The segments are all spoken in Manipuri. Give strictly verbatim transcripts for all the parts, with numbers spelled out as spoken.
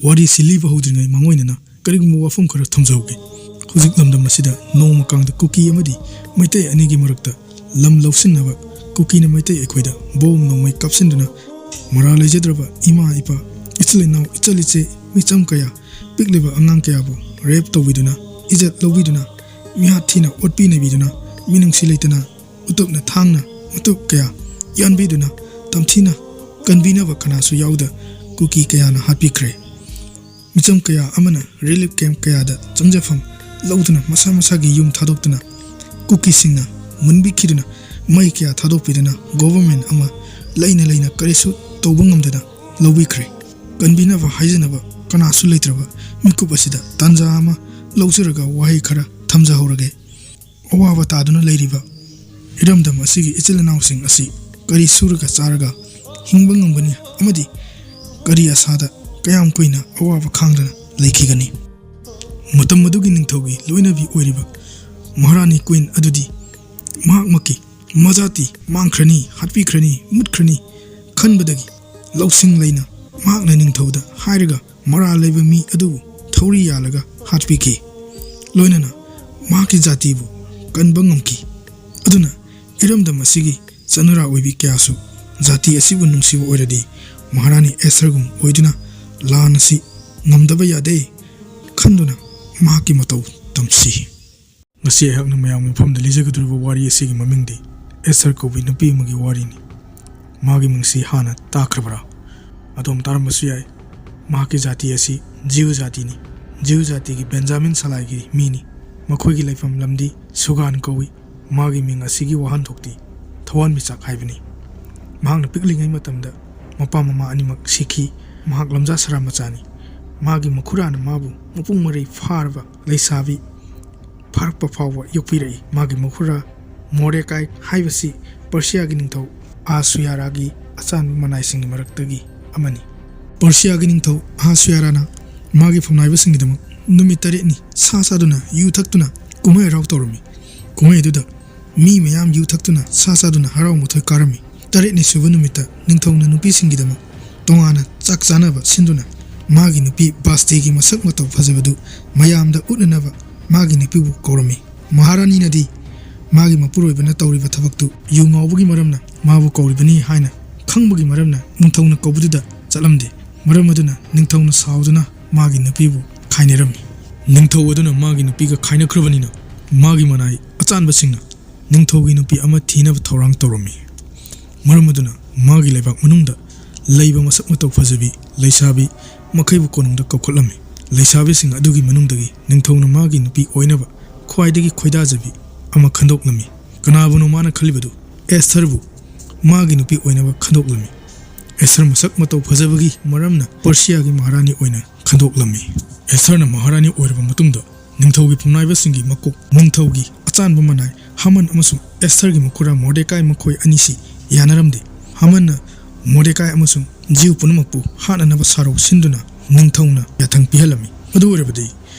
ꯋꯥꯔꯤꯁꯤ ꯂꯤꯕ ꯍꯧꯗ꯭ꯔꯤꯉꯩ ꯃꯥꯡꯑꯣꯏꯅꯅ ꯀꯔꯤꯒꯨꯝꯕ ꯋꯥꯐꯝ ꯈꯔ ꯊꯝꯖꯍꯧꯒꯦ꯫ ꯍꯧꯖꯤꯛ ꯂꯝꯗꯝ ꯑꯁꯤꯗ ꯅꯣꯡꯃ ꯀꯥꯡꯗ ꯀꯨꯀꯤ ꯑꯃꯗꯤ ꯃꯩꯇꯩ ꯑꯅꯤꯒꯤ ꯃꯔꯛꯇ ꯂꯝ ꯂꯧꯁꯤꯟꯅꯕ ꯀꯨꯀꯤꯅ ꯃꯩꯇꯩ ꯑꯩꯈꯣꯏꯗ ꯕꯣꯝ ꯅꯣꯡꯃꯩ ꯀꯥꯞꯁꯤꯟꯗꯨꯅ ꯃꯔꯥ ꯂꯩꯖꯗ꯭ꯔꯕ ꯏꯃꯥ ꯏꯄꯥ, ꯏꯆꯤꯜ ꯏꯅꯥꯎ, ꯏꯆꯜ ꯏꯆꯦ, ꯃꯤꯆꯝ ꯀꯌꯥ, ꯄꯤꯛꯂꯤꯕ ꯑꯉꯥꯡ ꯀꯌꯥꯕꯨ ꯔꯦꯞ ꯇꯧꯕꯤꯗꯨꯅ, ꯏꯖꯠ ꯂꯧꯕꯤꯗꯨꯅ, ꯃꯤꯍꯥꯠ ꯊꯤꯅ ꯑꯣꯠꯄꯤ ꯅꯩꯕꯤꯗꯨꯅ, ꯃꯤꯅꯨꯡꯁꯤ ꯂꯩꯇꯅ ꯎꯇꯞꯅ ꯊꯥꯡꯅ ꯎꯇꯞ ꯀꯌꯥ ꯌꯥꯟꯕꯤꯗꯨꯅ ꯇꯝꯊꯤꯅ ꯀꯟꯕꯤꯅꯕ ꯀꯅꯥꯁꯨ ꯌꯥꯎꯗ ꯀꯨꯀꯤ ꯀꯌꯥꯅ ꯍꯥꯠꯄꯤꯈ꯭ꯔꯦ꯫ ꯃꯤꯆꯝ ꯀꯌꯥ ꯑꯃꯅ ꯔꯤꯂꯤꯐ ꯀꯦꯝꯞ ꯀꯌꯥꯗ ꯆꯪꯖꯐꯝ ꯂꯧꯗꯨꯅ ꯃꯁꯥ ꯃꯁꯥꯒꯤ ꯌꯨꯝ ꯊꯥꯗꯣꯛꯇꯨꯅ ꯀꯨꯀꯤꯁꯤꯡꯅ ꯃꯨꯟꯕꯤꯈꯤꯗꯨꯅ ꯃꯩ ꯀꯌꯥ ꯊꯥꯗꯣꯛꯄꯤꯗꯨꯅ ꯒꯣꯚꯔꯟꯃꯦꯟꯠ ꯑꯃ ꯂꯩꯅ ꯂꯩꯅ ꯀꯔꯤꯁꯨ ꯇꯧꯕ ꯉꯝꯗꯅ ꯂꯧꯕꯤꯈ꯭ꯔꯦ꯫ ꯀꯟꯕꯤꯅꯕ ꯍꯥꯏꯖꯅꯕ ꯀꯅꯥꯁꯨ ꯂꯩꯇ꯭ꯔꯕ ꯃꯤꯀꯨꯞ ꯑꯁꯤꯗ ꯇꯥꯟꯖꯥ ꯑꯃ ꯂꯧꯖꯔꯒ ꯋꯥꯍꯩ ꯈꯔ ꯊꯝꯖꯍꯧꯔꯒꯦ꯫ ꯑꯋꯥꯕ ꯇꯥꯗꯨꯅ ꯂꯩꯔꯤꯕ ꯏꯔꯝꯗꯝ ꯑꯁꯤꯒꯤ ꯏꯆꯤꯜ ꯏꯅꯥꯎꯁꯤꯡ ꯑꯁꯤ ꯀꯔꯤ ꯁꯨꯔꯒ ꯆꯥꯔꯒ ꯍꯤꯡꯕ ꯉꯝꯒꯅꯤ ꯑꯃꯗꯤ ꯀꯔꯤ ꯑꯁꯥꯗ ꯀꯌꯥꯝ ꯀꯨꯏꯅ ꯑꯋꯥꯕ ꯈꯥꯡꯗꯨꯅ ꯂꯩꯈꯤꯒꯅꯤ? ꯃꯇꯝ ꯑꯗꯨꯒꯤ ꯅꯤꯡꯊꯧꯒꯤ ꯂꯣꯏꯅꯕꯤ ꯑꯣꯏꯔꯤꯕ ꯃꯍꯥꯔꯥꯅꯤ ꯀ꯭ꯋꯤꯟ ꯑꯗꯨꯗꯤ ꯃꯍꯥꯛꯃꯛꯀꯤ ꯃꯖꯥꯇꯤ ꯃꯥꯡꯈ꯭ꯔꯅꯤ, ꯍꯥꯠꯄꯤꯈ꯭ꯔꯅꯤ, ꯃꯨꯠꯈ꯭ꯔꯅꯤ ꯈꯟꯕꯗꯒꯤ ꯂꯧꯁꯤꯡ ꯂꯩꯅ ꯃꯍꯥꯛꯅ ꯅꯤꯡꯊꯧꯗ ꯍꯥꯏꯔꯒ ꯃꯔꯥꯜ ꯂꯩꯕ ꯃꯤ ꯑꯗꯨꯕꯨ ꯊꯧꯔꯤ ꯌꯥꯜꯂꯒ ꯍꯥꯠꯄꯤꯈꯤ꯫ ꯂꯣꯏꯅꯅ ꯃꯍꯥꯛꯀꯤ ꯖꯥꯇꯤꯕꯨ ꯀꯟꯕ ꯉꯝꯈꯤ꯫ ꯑꯗꯨꯅ ꯏꯔꯝꯗꯝ ꯑꯁꯤꯒꯤ ꯆꯠꯅꯔꯥ ꯑꯣꯏꯕꯤ ꯀꯌꯥꯁꯨ ꯖꯥꯇꯤ ꯑꯁꯤꯕꯨ ꯅꯨꯡꯁꯤꯕ ꯑꯣꯏꯔꯗꯤ ꯃꯍꯥꯔꯥꯅꯤ ꯑꯦꯁꯊꯔꯒꯨꯝ ꯑꯣꯏꯗꯨꯅ ꯂꯥꯟ ꯑꯁꯤ ꯉꯝꯗꯕ ꯌꯥꯗꯦ ꯈꯟꯗꯨꯅ ꯃꯍꯥꯛꯀꯤ ꯃꯇꯧ ꯇꯝꯁꯤ꯫ ꯉꯁꯤ ꯑꯩꯍꯥꯛꯅ ꯃꯌꯥꯝꯒꯤ ꯃꯐꯝꯗ ꯂꯤꯖꯒꯗꯧꯔꯤꯕ ꯋꯥꯔꯤ ꯑꯁꯤꯒꯤ ꯃꯃꯤꯡꯗꯤ ꯑꯦꯁꯊꯔ ꯀꯧꯕꯤ ꯅꯨꯄꯤ ꯑꯃꯒꯤ ꯋꯥꯔꯤꯅꯤ꯫ ꯃꯥꯒꯤ ꯃꯤꯡꯁꯤ ꯍꯥꯟꯅ ꯇꯥꯈ꯭ꯔꯕ꯭ꯔꯥ? ꯑꯗꯣꯝ ꯇꯥꯔꯝꯕꯁꯨ ꯌꯥꯏ꯫ ꯃꯍꯥꯛꯀꯤ ꯖꯥꯇꯤ ꯑꯁꯤ ꯖꯤꯌꯨ ꯖꯥꯇꯤꯅꯤ꯫ ꯖꯤꯌꯨ ꯖꯥꯇꯤꯒꯤ ꯕꯦꯟꯖꯥꯃꯤꯟ ꯁꯂꯥꯏꯒꯤ ꯃꯤꯅꯤ꯫ ꯃꯈꯣꯏꯒꯤ ꯂꯩꯐꯝ ꯂꯝꯗꯤ ꯁꯨꯒꯥꯟ ꯀꯧꯏ꯫ ꯃꯥꯒꯤ ꯃꯤꯡ ꯑꯁꯤꯒꯤ ꯋꯥꯍꯟꯊꯣꯛꯇꯤ ꯊꯋꯥꯟꯃꯤꯆꯥꯛ ꯍꯥꯏꯕꯅꯤ꯫ ꯃꯍꯥꯛꯅ ꯄꯤꯛꯂꯤꯉꯩ ꯃꯇꯝꯗ ꯃꯄꯥ ꯃꯃꯥ ꯑꯅꯤꯃꯛ ꯁꯤꯈꯤ꯫ ꯃꯍꯥꯛ ꯂꯝꯖꯥ ꯁꯔꯥ ꯃꯆꯥꯅꯤ꯫ ꯃꯥꯒꯤ ꯃꯈꯨꯔꯥꯅ ꯃꯥꯕꯨ ꯃꯄꯨꯡ ꯃꯔꯩ ꯐꯥꯔꯕ ꯂꯩꯁꯥꯕꯤ ꯐꯥꯔꯛꯄ ꯐꯥꯎꯕ ꯌꯣꯛꯄꯤꯔꯛꯏ꯫ ꯃꯥꯒꯤ ꯃꯈꯨꯔꯥ ꯃꯣꯔꯗꯦꯀꯥꯏ ꯍꯥꯏꯕꯁꯤ ꯄꯔꯁꯤꯌꯥꯒꯤ ꯅꯤꯡꯊꯧ ꯑꯍꯥꯁꯨꯌꯥꯔꯥꯒꯤ ꯑꯆꯥꯟꯕ ꯃꯅꯥꯏꯁꯤꯡꯒꯤ ꯃꯔꯛꯇꯒꯤ ꯑꯃꯅꯤ꯫ ꯄꯔꯁꯤꯌꯥꯒꯤ ꯅꯤꯡꯊꯧ ꯑꯍꯥꯁꯨꯌꯥꯔꯥꯅ ꯃꯥꯒꯤ ꯐꯝꯅꯥꯏꯕꯁꯤꯡꯒꯤꯗꯃꯛ ꯅꯨꯃꯤꯠ ꯇꯔꯦꯠꯅꯤ ꯁꯥ ꯆꯥꯗꯨꯅ ꯌꯨ ꯊꯛꯇꯨꯅ ꯀꯨꯝꯍꯩ ꯍꯔꯥꯎ ꯇꯧꯔꯝꯃꯤ꯫ ꯀꯨꯝꯍꯩ ꯑꯗꯨꯗ ꯃꯤ ꯃꯌꯥꯝ ꯌꯨ ꯊꯛꯇꯨꯅ ꯁꯥ ꯆꯥꯗꯨꯅ ꯍꯔꯥꯎ ꯃꯊꯣꯏ ꯀꯥꯔꯝꯃꯤ꯫ ꯇꯔꯦꯠꯅꯤ ꯁꯨꯕ ꯅꯨꯃꯤꯠꯇ ꯅꯤꯡꯊꯧꯅ ꯅꯨꯄꯤꯁꯤꯡꯒꯤꯗꯃꯛ ꯇꯣꯉꯥꯟꯅ ꯆꯥꯛ ꯆꯥꯅꯕ ꯁꯤꯟꯗꯨꯅ ꯃꯥꯒꯤ ꯅꯨꯄꯤ ꯕꯥꯁꯇꯤꯒꯤ ꯃꯁꯛ ꯃꯇꯧ ꯐꯖꯕꯗꯨ ꯃꯌꯥꯝꯗ ꯎꯠꯅꯅꯕ ꯃꯥꯒꯤ ꯅꯨꯄꯤꯕꯨ ꯀꯧꯔꯝꯃꯤ꯫ ꯃꯍꯥꯔꯥꯅꯤꯅꯗꯤ ꯃꯥꯒꯤ ꯃꯄꯨꯔꯣꯏꯕꯅ ꯇꯧꯔꯤꯕ ꯊꯕꯛꯇꯨ ꯌꯨ ꯉꯥꯎꯕꯒꯤ ꯃꯔꯝꯅ ꯃꯥꯕꯨ ꯀꯧꯔꯤꯕꯅꯤ ꯍꯥꯏꯅ ꯈꯪꯕꯒꯤ ꯃꯔꯝꯅ ꯅꯤꯡꯊꯧꯅ ꯀꯧꯕꯗꯨꯗ ꯆꯠꯂꯝꯗꯦ꯫ ꯃꯔꯝ ꯑꯗꯨꯅ ꯅꯤꯡꯊꯧꯅ ꯁꯥꯎꯗꯨꯅ ꯃꯥꯒꯤ ꯅꯨꯄꯤꯕꯨ ꯈꯥꯏꯅꯔꯝꯃꯤ꯫ ꯅꯤꯡꯊꯧ ꯑꯗꯨꯅ ꯃꯥꯒꯤ ꯅꯨꯄꯤꯒ ꯈꯥꯏꯅꯈ꯭ꯔꯕꯅꯤꯅ ꯃꯥꯒꯤ ꯃꯅꯥꯏ ꯑꯆꯥꯟꯕꯁꯤꯡꯅ ꯅꯤꯡꯊꯧꯒꯤ ꯅꯨꯄꯤ ꯑꯃ ꯊꯤꯅꯕ ꯊꯧꯔꯥꯡ ꯇꯧꯔꯝꯃꯤ꯫ ꯃꯔꯝ ꯑꯗꯨꯅ ꯃꯥꯒꯤ ꯂꯩꯕꯥꯛ ꯃꯅꯨꯡꯗ ꯂꯩꯕ ꯃꯁꯛ ꯃꯇꯧ ꯐꯖꯕꯤ ꯂꯩꯁꯥꯕꯤ ꯃꯈꯩꯕꯨ ꯀꯣꯅꯨꯡꯗ ꯀꯧꯈꯠꯂꯝꯃꯤ꯫ ꯂꯩꯁꯥꯕꯤꯁꯤꯡ ꯑꯗꯨꯒꯤ ꯃꯅꯨꯡꯗꯒꯤ ꯅꯤꯡꯊꯧꯅ ꯃꯥꯒꯤ ꯅꯨꯄꯤ ꯑꯣꯏꯅꯕ ꯈ꯭ꯋꯥꯏꯗꯒꯤ ꯈꯣꯏꯗꯥꯖꯕꯤ ꯑꯃ ꯈꯟꯗꯣꯛꯂꯝꯃꯤ꯫ ꯀꯅꯥꯕꯨꯅꯣ ꯃꯥꯅ ꯈꯜꯂꯤꯕꯗꯨ? ꯑꯦꯁꯊꯔꯕꯨ꯫ ꯃꯥꯒꯤ ꯅꯨꯄꯤ ꯑꯣꯏꯅꯕ ꯈꯟꯗꯣꯛꯂꯝꯃꯤ꯫ ꯑꯦꯁꯊꯔ ꯃꯁꯛ ꯃꯇꯧ ꯐꯖꯕꯒꯤ ꯃꯔꯝꯅ ꯄꯔꯁꯤꯌꯥꯒꯤ ꯃꯍꯥꯔꯥꯅꯤ ꯑꯣꯏꯅ ꯈꯟꯗꯣꯛꯂꯝꯃꯤ꯫ ꯑꯦꯁꯊꯔꯅ ꯃꯍꯥꯔꯥꯅꯤ ꯑꯣꯏꯔꯕ ꯃꯇꯨꯡꯗ ꯅꯤꯡꯊꯧꯒꯤ ꯐꯝꯅꯥꯏꯕꯁꯤꯡꯒꯤ ꯃꯀꯣꯛ, ꯅꯤꯡꯊꯧꯒꯤ ꯑꯆꯥꯟꯕ ꯃꯅꯥꯏ ꯍꯥꯃꯟ ꯑꯃꯁꯨꯡ ꯑꯦꯁꯊꯔꯒꯤ ꯃꯈꯨꯔꯥ ꯃꯣꯔꯗꯦꯀꯥꯏ ꯃꯈꯣꯏ ꯑꯅꯤꯁꯤ ꯌꯥꯅꯔꯝꯗꯦ꯫ ꯍꯥꯃꯟꯅ ꯃꯣꯔꯗꯦꯀꯥꯏ ꯑꯃꯁꯨꯡ ꯖꯤꯎ ꯄꯨꯝꯅꯃꯛꯄꯨ ꯍꯥꯠꯅꯅꯕ ꯁꯥꯔꯧ ꯁꯤꯟꯗꯨꯅ ꯅꯤꯡꯊꯧꯅ ꯌꯥꯊꯪ ꯄꯤꯍꯜꯂꯝꯃꯤ꯫ ꯑꯗꯨ ꯑꯣꯏꯔꯕꯗꯤ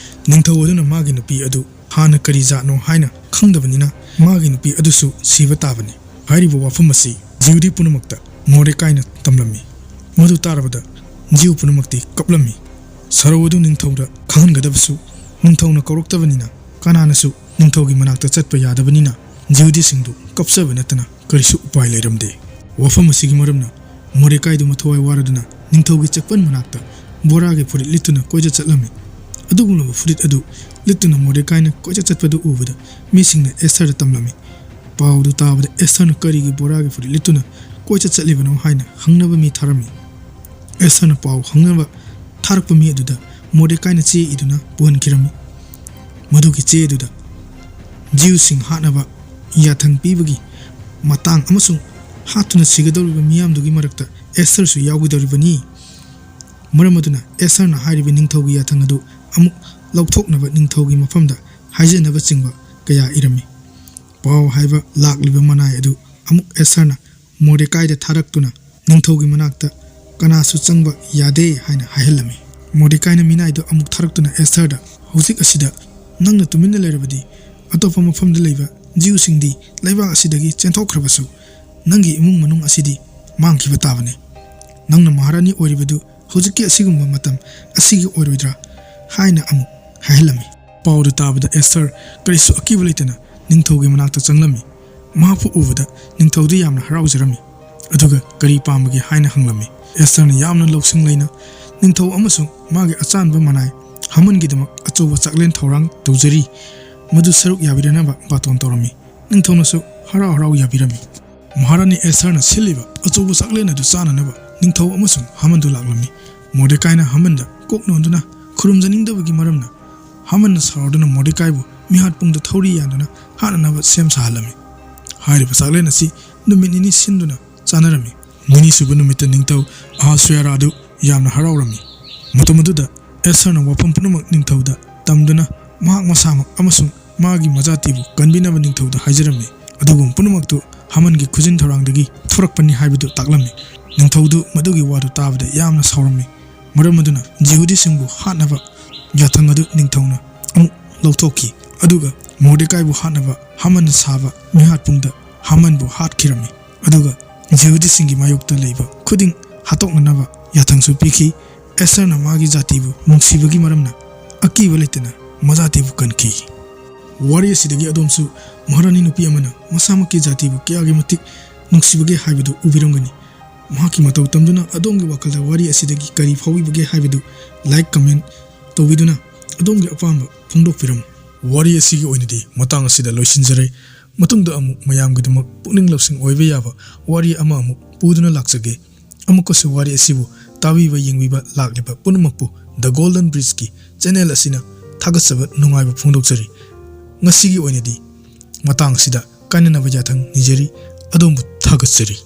ꯅꯤꯡꯊꯧ ꯑꯗꯨꯅ ꯃꯥꯒꯤ ꯅꯨꯄꯤ ꯑꯗꯨ ꯍꯥꯟꯅ ꯀꯔꯤ ꯖꯥꯠꯅꯣ ꯍꯥꯏꯅ ꯈꯪꯗꯕꯅꯤꯅ ꯃꯥꯒꯤ ꯅꯨꯄꯤ ꯑꯗꯨꯁꯨ ꯁꯤꯕ ꯇꯥꯕꯅꯤ꯫ ꯍꯥꯏꯔꯤꯕ ꯋꯥꯐꯝ ꯑꯁꯤ ꯖꯤꯍꯨꯗꯤ ꯄꯨꯝꯅꯃꯛꯇ ꯃꯣꯔꯗꯦꯀꯥꯏꯅ ꯇꯝꯂꯝꯃꯤ꯫ ꯃꯗꯨ ꯇꯥꯔꯕꯗ ꯖꯤꯎ ꯄꯨꯝꯅꯃꯛꯇꯤ ꯀꯞꯂꯝꯃꯤ꯫ ꯁꯥꯔꯧ ꯑꯗꯨ ꯅꯤꯡꯊꯧꯗ ꯈꯪꯍꯟꯒꯗꯕꯁꯨ ꯅꯤꯡꯊꯧꯅ ꯀꯧꯔꯛꯇꯕꯅꯤꯅ ꯀꯅꯥꯅꯁꯨ ꯅꯤꯡꯊꯧꯒꯤ ꯃꯅꯥꯛꯇ ꯆꯠꯄ ꯌꯥꯗꯕꯅꯤꯅ ꯖꯤꯍꯨꯗꯤꯁꯤꯡꯗꯨ ꯀꯞꯆꯕ ꯅꯠꯇꯅ ꯀꯔꯤꯁꯨ ꯎꯄꯥꯏ ꯂꯩꯔꯝꯗꯦ꯫ ꯋꯥꯐꯝ ꯑꯁꯤꯒꯤ ꯃꯔꯝꯅ ꯃꯣꯔꯗꯦꯀꯥꯏꯗꯨ ꯃꯊꯋꯥꯏ ꯋꯥꯔꯗꯨꯅ ꯅꯤꯡꯊꯧꯒꯤ ꯆꯦꯛꯄꯟ ꯃꯅꯥꯛꯇ ꯕꯣꯔꯥꯒꯤ ꯐꯨꯔꯤꯠ ꯂꯤꯠꯇꯨꯅ ꯀꯣꯏꯆꯠ ꯆꯠꯂꯝꯃꯤ꯫ ꯑꯗꯨꯒꯨꯝꯂꯕ ꯐꯨꯔꯤꯠ ꯑꯗꯨ ꯂꯤꯠꯇꯨꯅ ꯃꯣꯔꯗꯦꯀꯥꯏꯅ ꯀꯣꯏꯆꯠ ꯆꯠꯄꯗꯨ ꯎꯕꯗ ꯃꯤꯁꯤꯡꯅ ꯑꯦꯁꯊꯔꯗ ꯇꯝꯂꯝꯃꯤ꯫ ꯄꯥꯎꯗꯨ ꯇꯥꯕꯗ ꯑꯦꯁꯊꯔꯅ ꯀꯔꯤꯒꯤ ꯕꯣꯔꯥꯒꯤ ꯐꯨꯔꯤꯠ ꯂꯤꯠꯇꯨꯅ ꯀꯣꯏꯆꯠ ꯆꯠꯂꯤꯕꯅꯣ ꯍꯥꯏꯅ ꯍꯪꯅꯕ ꯃꯤ ꯊꯥꯔꯝꯃꯤ꯫ ꯑꯦꯁꯊꯔꯅ ꯄꯥꯎ ꯍꯪꯅꯕ ꯊꯥꯔꯛꯄ ꯃꯤ ꯑꯗꯨꯗ ꯃꯣꯔꯗꯦꯀꯥꯏꯅ ꯆꯦ ꯏꯗꯨꯅ ꯄꯨꯍꯟꯈꯤꯔꯝꯃꯤ꯫ ꯃꯗꯨꯒꯤ ꯆꯦ ꯑꯗꯨꯗ ꯖꯤꯎꯁꯤꯡ ꯍꯥꯠꯅꯕ ꯌꯥꯊꯪ ꯄꯤꯕꯒꯤ ꯃꯇꯥꯡ ꯑꯃꯁꯨꯡ ꯍꯥꯠꯇꯨꯅ ꯁꯤꯒꯗꯧꯔꯤꯕ ꯃꯤꯌꯥꯝꯗꯨꯒꯤ ꯃꯔꯛꯇ ꯑꯦꯁꯊꯔꯁꯨ ꯌꯥꯎꯒꯗꯧꯔꯤꯕꯅꯤ꯫ ꯃꯔꯝ ꯑꯗꯨꯅ ꯑꯦꯁꯊꯔꯅ ꯍꯥꯏꯔꯤꯕ ꯅꯤꯡꯊꯧꯒꯤ ꯌꯥꯊꯪ ꯑꯗꯨ ꯑꯃꯨꯛ ꯂꯧꯊꯣꯛꯅꯕ ꯅꯤꯡꯊꯧꯒꯤ ꯃꯐꯝꯗ ꯍꯥꯏꯖꯅꯕꯆꯤꯡꯕ ꯀꯌꯥ ꯏꯔꯝꯃꯤ꯫ ꯄꯥꯎ ꯍꯥꯏꯕ ꯂꯥꯛꯂꯤꯕ ꯃꯅꯥꯏ ꯑꯗꯨ ꯑꯃꯨꯛ ꯑꯦꯁꯊꯔꯅ ꯃꯣꯔꯗꯦꯀꯥꯏꯗ ꯊꯥꯔꯛꯇꯨꯅ ꯅꯤꯡꯊꯧꯒꯤ ꯃꯅꯥꯛꯇ ꯀꯅꯥꯁꯨ ꯆꯪꯕ ꯌꯥꯗꯦ ꯍꯥꯏꯅ ꯍꯥꯏꯍꯜꯂꯝꯃꯤ꯫ ꯃꯣꯔꯗꯦꯀꯥꯏꯅ ꯃꯤꯅꯥꯏꯗꯨ ꯑꯃꯨꯛ ꯊꯥꯔꯛꯇꯨꯅ ꯑꯦꯁꯊꯔꯗ, "ꯍꯧꯖꯤꯛ ꯑꯁꯤꯗ ꯅꯪꯅ ꯇꯨꯃꯤꯟꯅ ꯂꯩꯔꯕꯗꯤ ꯑꯇꯣꯞꯄ ꯃꯐꯝꯗ ꯂꯩꯕ ꯖꯤꯎꯁꯤꯡꯗꯤ ꯂꯩꯕꯥꯛ ꯑꯁꯤꯗꯒꯤ ꯆꯦꯟꯊꯣꯛꯈ꯭ꯔꯕꯁꯨ ꯅꯪꯒꯤ ꯏꯃꯨꯡ ꯃꯅꯨꯡ ꯑꯁꯤꯗꯤ ꯃꯥꯡꯈꯤꯕ ꯇꯥꯕꯅꯤ꯫ ꯅꯪꯅ ꯃꯍꯥꯔꯥꯅꯤ ꯑꯣꯏꯔꯤꯕꯗꯨ ꯍꯧꯖꯤꯛꯀꯤ ꯑꯁꯤꯒꯨꯝꯕ ꯃꯇꯝ ꯑꯁꯤꯒꯤ ꯑꯣꯏꯔꯣꯏꯗ꯭ꯔꯥ ꯍꯥꯏꯅ ꯑꯃꯨꯛ ꯍꯥꯏꯍꯜꯂꯝꯃꯤ꯫ ꯄꯥꯎꯗꯨ ꯇꯥꯕꯗ ꯑꯦꯁꯊꯔ ꯀꯔꯤꯁꯨ ꯑꯀꯤꯕ ꯂꯩꯇꯅ ꯅꯤꯡꯊꯧꯒꯤ ꯃꯅꯥꯛꯇ ꯆꯪꯂꯝꯃꯤ꯫ ꯃꯍꯥꯛꯄꯨ ꯎꯕꯗ ꯅꯤꯡꯊꯧꯗꯨ ꯌꯥꯝꯅ ꯍꯔꯥꯎꯖꯔꯝꯃꯤ꯫ ꯑꯗꯨꯒ ꯀꯔꯤ ꯄꯥꯝꯕꯒꯦ ꯍꯥꯏꯅ ꯍꯪꯂꯝꯃꯤ꯫ ꯑꯦꯁꯊꯔꯅ ꯌꯥꯝꯅ ꯂꯧꯁꯤꯡ ꯂꯩꯅ ꯅꯤꯡꯊꯧ ꯑꯃꯁꯨꯡ ꯃꯥꯒꯤ ꯑꯆꯥꯟꯕ ꯃꯅꯥꯏ ꯍꯥꯃꯟꯒꯤꯗꯃꯛ ꯑꯆꯧꯕ ꯆꯥꯛꯂꯦꯟ ꯊꯧꯔꯥꯡ ꯇꯧꯖꯔꯤ, ꯃꯗꯨ ꯁꯔꯨꯛ ꯌꯥꯕꯤꯔꯅꯕ ꯕꯥꯇꯣꯟ ꯇꯧꯔꯝꯃꯤ꯫ ꯅꯤꯡꯊꯧꯅꯁꯨ ꯍꯔꯥꯎ ꯍꯔꯥꯎ ꯌꯥꯕꯤꯔꯝꯃꯤ꯫ ꯃꯍꯥꯔꯥꯅꯤ ꯑꯦꯁꯊꯔꯅ ꯁꯤꯜꯂꯤꯕ ꯑꯆꯧꯕ ꯆꯥꯛꯂꯦꯟ ꯑꯗꯨ ꯆꯥꯅꯅꯕ ꯅꯤꯡꯊꯧ ꯑꯃꯁꯨꯡ ꯍꯥꯃꯟꯗꯨ ꯂꯥꯛꯂꯝꯃꯤ꯫ ꯃꯣꯔꯗꯦꯀꯥꯏꯅ ꯍꯥꯃꯟꯗ ꯀꯣꯛ ꯅꯣꯟꯗꯨꯅ ꯈꯨꯔꯨꯝꯖꯅꯤꯡꯗꯕꯒꯤ ꯃꯔꯝꯅ ꯍꯥꯃꯟꯅ ꯁꯥꯎꯔꯗꯨꯅ ꯃꯣꯔꯗꯦꯀꯥꯏꯕꯨ ꯃꯤꯍꯥꯠ ꯄꯨꯡꯗ ꯊꯧꯔꯤ ꯌꯥꯟꯗꯨꯅ ꯍꯥꯠꯅꯅꯕ ꯁꯦꯝ ꯁꯥꯍꯜꯂꯝꯃꯤ꯫ ꯍꯥꯏꯔꯤꯕ ꯆꯥꯛꯂꯦꯟ ꯑꯁꯤ ꯅꯨꯃꯤꯠ ꯅꯤꯅꯤ ꯁꯤꯟꯗꯨꯅ ꯆꯥꯅꯔꯝꯃꯤ꯫ ꯅꯤꯅꯤꯁꯨꯕ ꯅꯨꯃꯤꯠꯇ ꯅꯤꯡꯊꯧ ꯑꯍꯥꯁꯨꯌꯥꯔꯥ ꯑꯗꯨ ꯌꯥꯝꯅ ꯍꯔꯥꯎꯔꯝꯃꯤ꯫ ꯃꯇꯝ ꯑꯗꯨꯗ ꯑꯦꯁꯊꯔꯅ ꯋꯥꯐꯝ ꯄꯨꯝꯅꯃꯛ ꯅꯤꯡꯊꯧꯗ ꯇꯝꯗꯨꯅ ꯃꯍꯥꯛ ꯃꯁꯥꯃꯛ ꯑꯃꯁꯨꯡ ꯃꯥꯒꯤ ꯃꯖꯥꯇꯤꯕꯨ ꯀꯟꯕꯤꯅꯕ ꯅꯤꯡꯊꯧꯗ ꯍꯥꯏꯖꯔꯝꯃꯤ꯫ ꯑꯗꯨꯒꯨꯝꯕ ꯄꯨꯝꯅꯃꯛꯇꯨ ꯍꯥꯃꯟꯒꯤ ꯈꯨꯖꯤꯟ ꯊꯧꯔꯥꯡꯗꯒꯤ ꯊꯣꯔꯛꯄꯅꯤ ꯍꯥꯏꯕꯗꯨ ꯇꯥꯛꯂꯝꯃꯤ꯫ ꯅꯤꯡꯊꯧꯗꯨ ꯃꯗꯨꯒꯤ ꯋꯥꯗꯨ ꯇꯥꯕꯗ ꯌꯥꯝꯅ ꯁꯥꯎꯔꯝꯃꯤ꯫ ꯃꯔꯝ ꯑꯗꯨꯅ ꯖꯤꯍꯨꯗꯤꯁꯤꯡꯕꯨ ꯍꯥꯠꯅꯕ ꯌꯥꯊꯪ ꯑꯗꯨ ꯅꯤꯡꯊꯧꯅ ꯑꯃꯨꯛ ꯂꯧꯊꯣꯛꯈꯤ꯫ ꯑꯗꯨꯒ ꯃꯣꯔꯗꯦꯀꯥꯏꯕꯨ ꯍꯥꯠꯅꯕ ꯍꯥꯃꯟꯅ ꯁꯥꯕ ꯃꯤꯍꯥꯠꯄꯨꯡꯗ ꯍꯥꯃꯟꯕꯨ ꯍꯥꯠꯈꯤꯔꯝꯃꯤ꯫ ꯑꯗꯨꯒ ꯖꯤꯍꯨꯗꯤꯁꯤꯡꯒꯤ ꯃꯥꯌꯣꯛꯇ ꯂꯩꯕ ꯈꯨꯗꯤꯡ ꯍꯥꯠꯇꯣꯛꯅꯅꯕ ꯌꯥꯊꯪꯁꯨ ꯄꯤꯈꯤ꯫ ꯑꯦꯁꯊꯔꯅ ꯃꯥꯒꯤ ꯖꯥꯇꯤꯕꯨ ꯅꯨꯡꯁꯤꯕꯒꯤ ꯃꯔꯝꯅ ꯑꯀꯤꯕ ꯂꯩꯇꯅ ꯃꯖꯥꯇꯤꯕꯨ ꯀꯟꯈꯤ꯫ ꯋꯥꯔꯤ ꯑꯁꯤꯗꯒꯤ ꯑꯗꯣꯝꯁꯨ ꯃꯍꯥꯔꯥꯅꯤ ꯅꯨꯄꯤ ꯑꯃꯅ ꯃꯁꯥꯃꯛꯀꯤ ꯖꯥꯇꯤꯕꯨ ꯀꯌꯥꯒꯤ ꯃꯇꯤꯛ ꯅꯨꯡꯁꯤꯕꯒꯦ ꯍꯥꯏꯕꯗꯨ ꯎꯕꯤꯔꯝꯒꯅꯤ꯫ ꯃꯍꯥꯛꯀꯤ ꯃꯇꯧ ꯇꯝꯗꯨꯅ ꯑꯗꯣꯝꯒꯤ ꯋꯥꯈꯜꯗ ꯋꯥꯔꯤ ꯑꯁꯤꯗꯒꯤ ꯀꯔꯤ ꯐꯥꯎꯕꯤꯕꯒꯦ ꯍꯥꯏꯕꯗꯨ like, comment ꯇꯧꯕꯤꯗꯨꯅ ꯑꯗꯣꯝꯒꯤ ꯑꯄꯥꯝꯕ ꯐꯣꯡꯗꯣꯛꯄꯤꯔꯝꯃꯨ꯫ ꯋꯥꯔꯤ ꯑꯁꯤꯒꯤ ꯑꯣꯏꯅꯗꯤ ꯃꯇꯥꯡ ꯑꯁꯤꯗ ꯂꯣꯏꯁꯤꯟꯖꯔꯦ꯫ ꯃꯇꯨꯡꯗ ꯑꯃꯨꯛ ꯃꯌꯥꯝꯒꯤꯗꯃꯛ ꯄꯨꯛꯅꯤꯡ ꯂꯧꯁꯤꯡ ꯑꯣꯏꯕ ꯌꯥꯕ ꯋꯥꯔꯤ ꯑꯃ ꯑꯃꯨꯛ ꯄꯨꯗꯨꯅ ꯂꯥꯛꯆꯒꯦ꯫ ꯑꯃꯨꯛꯀꯁꯨ ꯋꯥꯔꯤ ꯑꯁꯤꯕꯨ ꯇꯥꯕꯤꯕ ꯌꯦꯡꯕꯤꯕ ꯂꯥꯛꯂꯤꯕ ꯄꯨꯝꯅꯃꯛꯄꯨ The Golden Bridgeꯀꯤ channel ꯑꯁꯤꯅ ꯊꯥꯒꯠꯆꯕ ꯅꯨꯡꯉꯥꯏꯕ ꯐꯣꯡꯗꯣꯛꯆꯔꯤ꯫ ꯉꯁꯤꯒꯤ ꯑꯣꯏꯅꯗꯤ ꯃꯇꯥꯡ ꯑꯁꯤꯗ ꯀꯥꯏꯅꯅꯕ ꯌꯥꯊꯪ ꯅꯤꯖꯔꯤ꯫ ꯑꯗꯣꯝꯕꯨ ꯊꯥꯒꯠꯆꯔꯤ꯫